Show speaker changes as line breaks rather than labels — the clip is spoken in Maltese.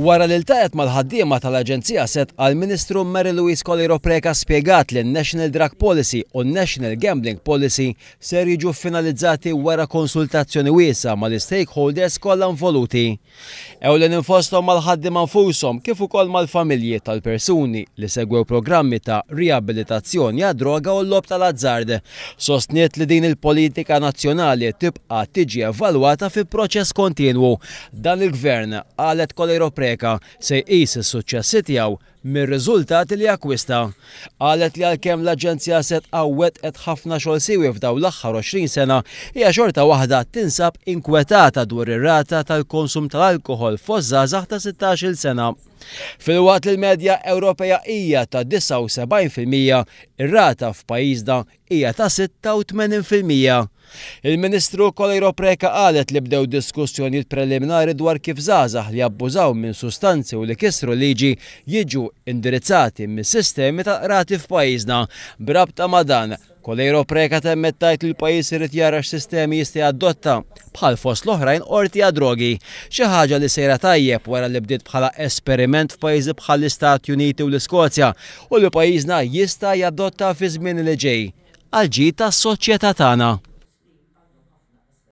Wara li ltaqgħet mal-ħaddiema tal-Aġenzija Sedqa, l-Ministru Mary Louise Coleiro Preca spjegat li n-National Drug Policy u n-National Gambling Policy ser jiġu ffinalizzati wara konsultazzjoni wiesgħa mal-istakeholders kollha involuti. Ewlenin fosthom mal-ħaddiema nfushom kif ukoll mal-familji tal-persuni li segwew programmi ta' riabilitazzjoni għad-droga u l-logħob tal-azzard. Sostniet li din il-politika nazzjonali tibqa' tiġi evalwata fi proċess kontinwu. Dan il-Gvern, qalet Coleiro Preca, se jqis is-suċċessi tiegħu mir-riżultati li akkwista. Qalet li għalkemm l-Aġenzija Sedqa wettqet ħafna xogħol siewi f'dawn l-aħħar 20 sena, hija xorta waħda tinsab inkwetata dwar ir-rata tal-konsum tal-alkoħol fost żgħażagħ ta' 16-il sena. Filwaqt li l-medja Ewropea hija ta' 79%, ir-rata f'pajjiżna hija ta' 86%. Il-Ministru Coleiro Preca qalet li bdew diskussjonijiet preliminari dwar kif żgħażagħ li abbużaw minn sustanzi u li kisru l-liġi jiġu indirizzati mis-sistemi tal-qrati f'pajjiżna. B'rabta ma' dan, Coleiro Preca temmet tgħid li l-pajjiż irid jara x'sistemi jista' jadotta, bħal fost l-oħrajn qorti għad-drogi. Xi ħaġa li sejra tajjeb wara li bdiet bħala esperiment f'pajjiżi bħall-Istati Uniti u l-Iskozja u li pajjiżna jista' jadotta fiż-żmien li ġej, għall-ġid tas-soċjetà tagħna.